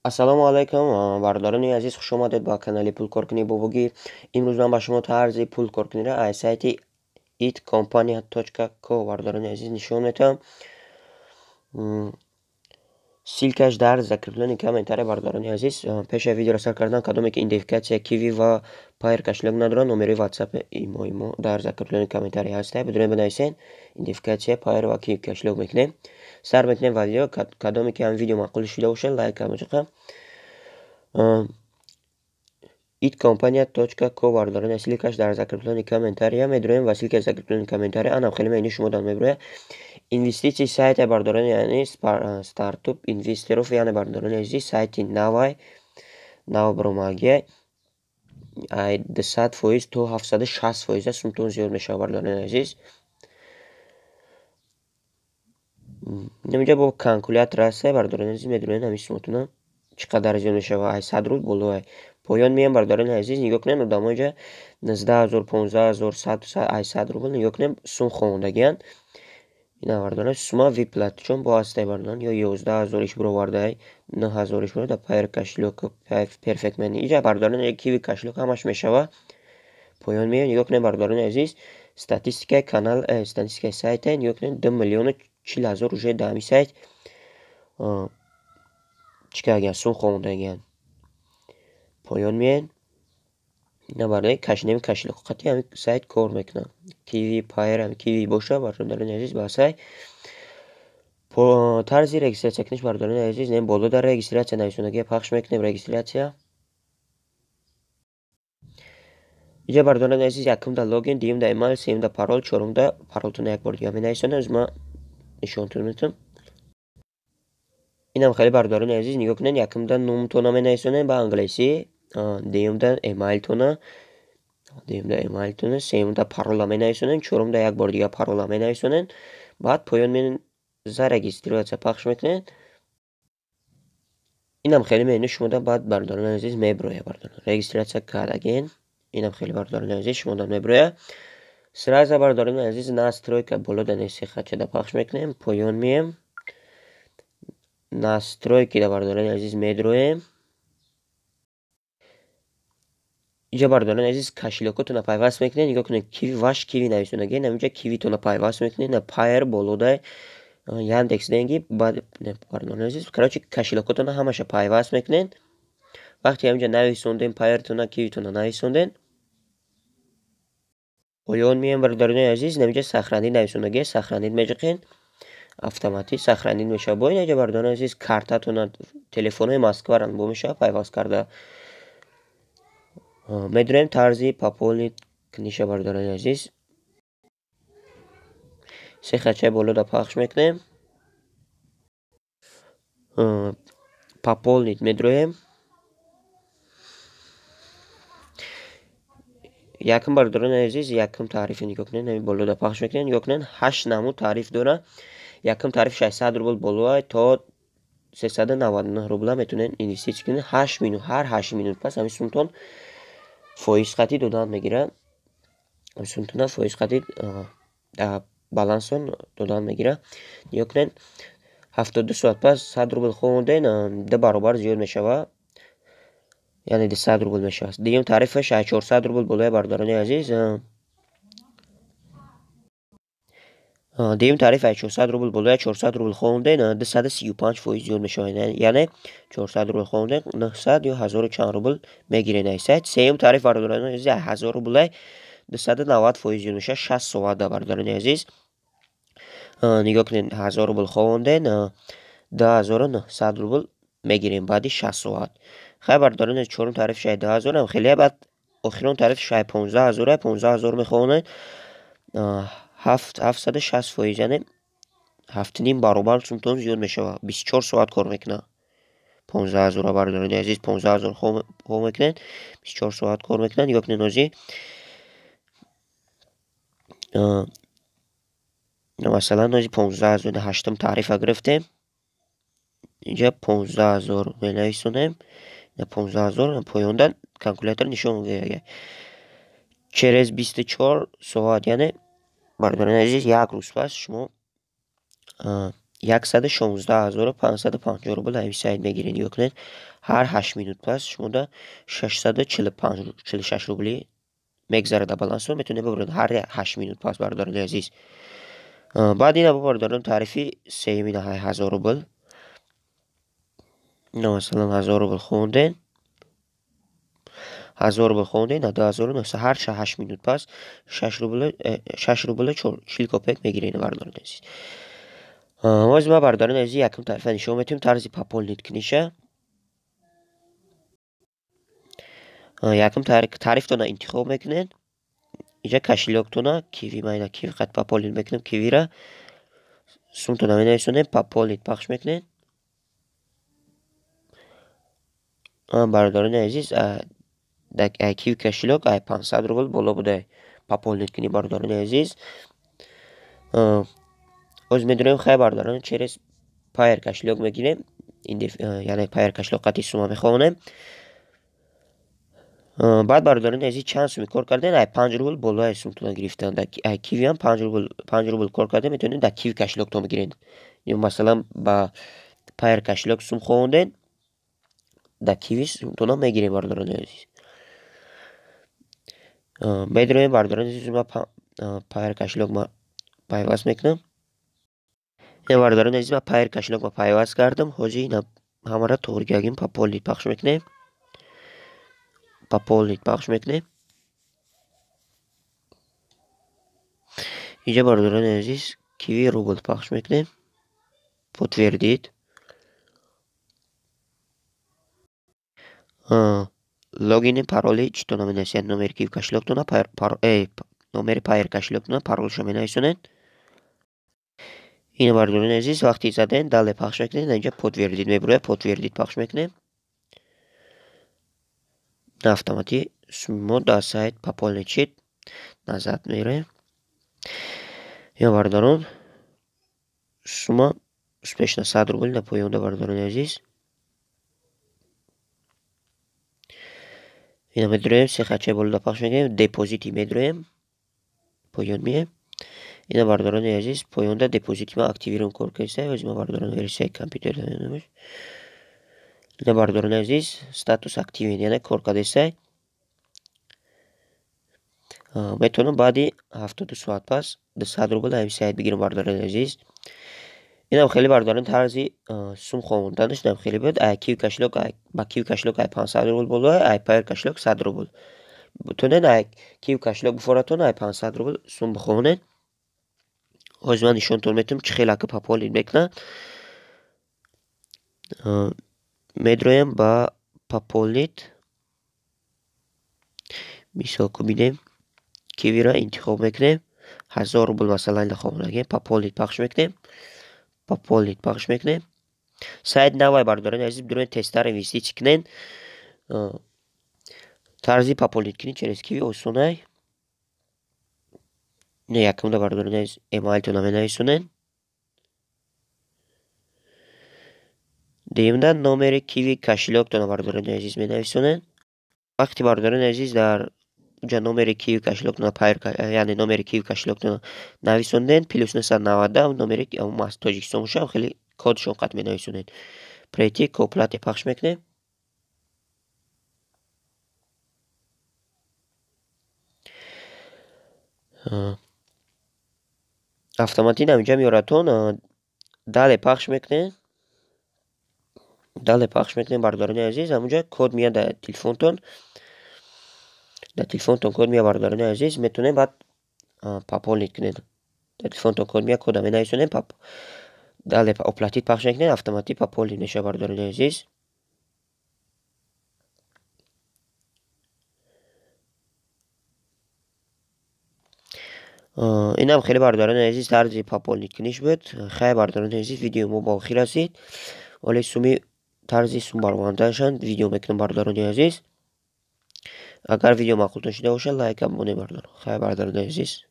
Ассалому алайкум, бародарони азиз, хуш омадед ба канали Пулкоркунӣ Бобогӣ. Имрӯз ман ба шумо тарзи пулкоркуниро аз сайти itcompania.co, бародарони азиз, нишон медиҳам. Ссылка ш дар закреплённый комментарий, бародарони азиз. Пеш аз видеоро сар кардан, кадоме ки идентификатсия Киви ва Пайр кошелёк надоранд, номери WhatsApp имои мо дар закреплённый комментарий ҳаста. Бидуред, бинависен, идентификатсия Пайр ва Киви кошелёк мекунем. Сар мекунем ва видео. Кадоме ки ҳам видео маъқул шуда бошад, лайк мечиқам. itcompania.co, бародарони, ссылка ш дар закреплённый комментария. Медуроем ва ссылка и закреплённый комментария анам хеле мени шумо дан мебирояд. Инвеститсии сайте, бародарони, яъне стартап инвесторов, яъне, бародарони азиз, сайти навай нав баромагия, ай 200% то 760% сумтон зиёд мешавад, бародарони азиз. Инҷа бо калкулятор ҳаста, бародарони азиз, медонед, ҳамин суматона чӣ қадар зиёд мешавад, ай 100 рубл болоай. Поён меям, бародарони азиз, нигоҳ кунед, одамо инҷа 19 000, 15 000, ай 100 рубл, нигоҳ кунед, сум хондагиянд. Ина, бародарон, сума выплата чон бо ҳастай, бародарон, ё 11 000 иш бировардай, 9000 иш бироварда, Пайр кошелёк, Perfect Money. Инҷа, бародарон, Киви кошелёк ҳамаш мешавад. Поён меям, нигоҳ кунед, бародарони азиз, статистикаи канал, статистикаи сайта нигоҳ кунед, 2 040 000 уже дар ҳамин сайт чӣ кардагиянд, сум хондагиянд. Поён меянд. Ина, барои кашидани кошелёк қати ҳамин сайт кор мекунад. Киви, Пайр, Киви боша, бародарони азиз, ба сайт. Тарзи регистрация куниш, бародарони азиз, не боло дар регистрация нависондагия пахш мекунем, регистрация. Инҷа, бародарони азиз, якумда логин, дуюмда эмайл, сеюмда парол, чорумда паролтонро як бор дига менависонед. Аз ман нишонтон медиҳам. Инам хеле, бародарони азиз, нигоҳ кунед, якумда номтонро менависонед ба англисӣ, дуюмда эмайлтона, сеюмда парола менависонед, чорумда як бор дига парола менависонед, баъд поён мен зарегистрация пахш мекунед. Инам хеле меню шумода баъд, бародарони азиз, мебирояд, бародарон. Регистрация кардагин. Инам хеле, бародарони азиз, шумода мебирояд. Сразу, бародарони азиз, настройка боло да неси хачада пахш мекунем, поён меем. Настройки да, бародарони азиз, медроем. Инҷа, бародарони азиз, кошелёк отонро пайваст мекунед. Нигоҳ кунед, Киви, ваш Киви нависондагия, инҷа Кивитонро пайваст мекунед, на Пайр болодай Яндекс Деньги, баъд, бародарони азиз, короче, кошелёк отонро ҳамаша пайваст мекунед. Вақте ҳаминҷа нависондем, Пайртона, Кивитонро нависондем, поён меем, бародарони азиз, инҷа сохранить нависондагия, сохранить меҷиқед, автоматик сохранить мешавад. Бо инҷа, бародарони азиз, картатона, телефонҳои Москваро бо мешавад пайваст карда. Медонем тарзи пополнить книша, бародарони азиз. Се хачаи болода пахш мекунем. Пополнить медроем. Якум, бародарони азиз, якум таърифи нигоҳ кунед, ҳамин болода пахш мекунед, нигоҳ кунед, 8 намуд таъриф дорад. Якум таъриф 600 рубл болоай то 399 рубла метавонед инвеститсия кунед. 8 минут, ҳар 8 минут пас ҳамин сумтон фоиз қатӣ додан мегирад. Сумтона фоиз қатӣ дар балансон додан мегирад. Нигоҳ кунед, 72 соат пас 100 рубл хонден, ду баробар зиёд мешавад. Яъне 200 рубл мешавад. Дуюм таърифаш 400 рубл болоя, бародарони азиз. Дуюм таъриф 400 рубл болоя, 400 рубл хонден, 235% зиёд мешавад. Яъне 400 рубл хонден, 900 ё 1000 чанд рубл мегиред аз сайт. Сеюм таъриф, бародарони азиз, 1000 рублай 290% зиёд мешавад, 60 соат, бародарони азиз. Нигоҳ кунед, 1000 рубл хонден, 2900 рубл мегирем баъди 60 соат. Хай, бародарони, чорум таъриф 2000 ам хеле, баъд охирон таъриф 15 000, 15 000 мехонед, 760%, яъне 7,5 баробар сумтон зиёд мешавад. 24 соат кор мекунад. 15 000, бародарони азиз, 15 000 хо мекунед, 24 соат кор мекунад. Нигоҳ кунед, ҳозир масалан, ҳозир 15 000 ҳаштум таърифа гирифтем. Инҷа 15 000 менависонем. 15 000 поёнда калкулятор нишон медиҳад. Через 24 соат, яъне, бародарони азиз, як рӯз пас шумо 116 550 рубл ҳамин сайт мегиред. Нигоҳ кунед, ҳар 8 минут пас шумода 645, 46 рубли мегзарад дар балансо, метавонед бибаред ҳар 8 минут пас, бародарони азиз. Баъд ина, бародарон, тарифи сеюм ина 1000 рубл. Масалан, 1000 рубл хонден, 1000 рубл хонден, 2900, ҳар 8 минут пас 6 рубл, 6 рубли 40 копеек мегиред, бародарони азиз. Боз ма, бародарони азиз, якум тарифа нишон метиҳем, тарзи пополнить куниша. Якум тарифтона интихоб мекунед, инҷа кошелёктона Киви, ма ина Киви қад пополнить мекунем, Кивира сумтона менависонем, пополнить пахш мекунед. Бародарони азиз, Киви кошелёк ай 500 рубл боло буда пополнить кунӣ, бародарони азиз. Боз медонем, хай, бародарон, через Пайер кошелёк мегирем, яъне Пайер кошелёк қати сума мехонем. Баъд, бародарони азиз, чанд суми кор кардем, ай 5 рубл болои сумтона гирифтан. Ай Кивиам 5 рубл, 5 рубл кор кардем, метавонед дар Киви кошелёктон бигиред. Масалан, ба Пайер кошелёк сум хондед, дар Киви сумтона мегирем, бародарони азиз. Медонем, бародарони азиз, ма Пайер кошелёк ма пайваст мекунам. Бародарони азиз, ма Пайер кошелёк ма пайваст кардам. Ҳозир ина ҳамаро тоғри кардем, пополнить пахш мекунем, пополнить пахш мекунем. Инҷа, бародарони азиз, Киви рубл пахш мекунем, подтвердить. Логини, пароли читона менависед, номери Киви кошелёктона, номери Пайер кошелёктона, паролшо менависонед. Ина, бародарони азиз, вақти заден, далее пахш мекунед, инҷа подтвердить мебурояд, подтвердить пахш мекунем. Автоматӣ мо дар сайт пополнить шид. Назад мерем. Ё, бародарон, сумма успешно 100 рубл дар поёнда, бародарони азиз. Ина медроем, се хачаи болода пахш мекунем, депозити медроем, поён меем. Ина, бародарони азиз, поёнда депозити ма активирован кор кардааст. Ҳозир ма, бародарон, версияи компютер. Ина, бародарони азиз, статус активен, яъне кор кардааст. Метавонам баъди 72 соат пас 200 рубл ҳамин сайт бигирам, бародарони азиз. Инам хеле, бародарон, тарзи сум хонданаш инам хеле буд. Ай Киви кошелёк, ба Киви кошелёк ай 500 рубл боло, ай Пайер кошелёк 100 рубл. Бутонед ай Киви кошелёк буфоратон, ай 500 рубл сум бихонед. Ҳозир ман нишонтон метавонам, чӣ хел ака пополнить мекунад. Медроем ба пополнить, мисол ку бинем, Кивиро интихоб мекунем, 1000 рубл масалан хонагем, пополнить пахш мекунем, пополнить пахш мекунем. Сайт навай, бародарони азиз, бидуред, тезтар инвеститсия кунед. Тарзи пополнить кунӣ через Киви осонай. Не, якумда, бародарони азиз, эмайлтона менависонед. Дуюмда номери Киви кошелёктона, бародарони азиз, менависонед. Вақти, бародарони азиз, дар уҷа номери Киви кошелёктона, яъне номери Киви кошелёктона нависондед, +990 номери Тоҷикистон бошад, хеле кодшон қат менависонед. Перейти к оплате пахш мекунем. Автоматӣ инҷа меорадтон, далее пахш мекунед, далее пахш мекунем, бародарони азиз. Ҳамунҷа код меяд дар телефонтон, дар телефонтон код меяд, бародарони азиз, метавонед баъд пополнить кунед. Дар телефонтон код меяд, кода менависонед, далее оплатить пахш мекунед, автоматӣ пополнить мешавад, бародарони азиз. Инам хеле, бародарони азиз, тарзи пополнить куниш буд. Хайр, бародарони азиз, видеои мо ба охир расид. Вале суми тарзи сум баромаданашон видео мекунам, бародарони азиз. Агар видео маъқултон шуда бошад, лайкам монед, бародарон. Хайр, бародарони азиз.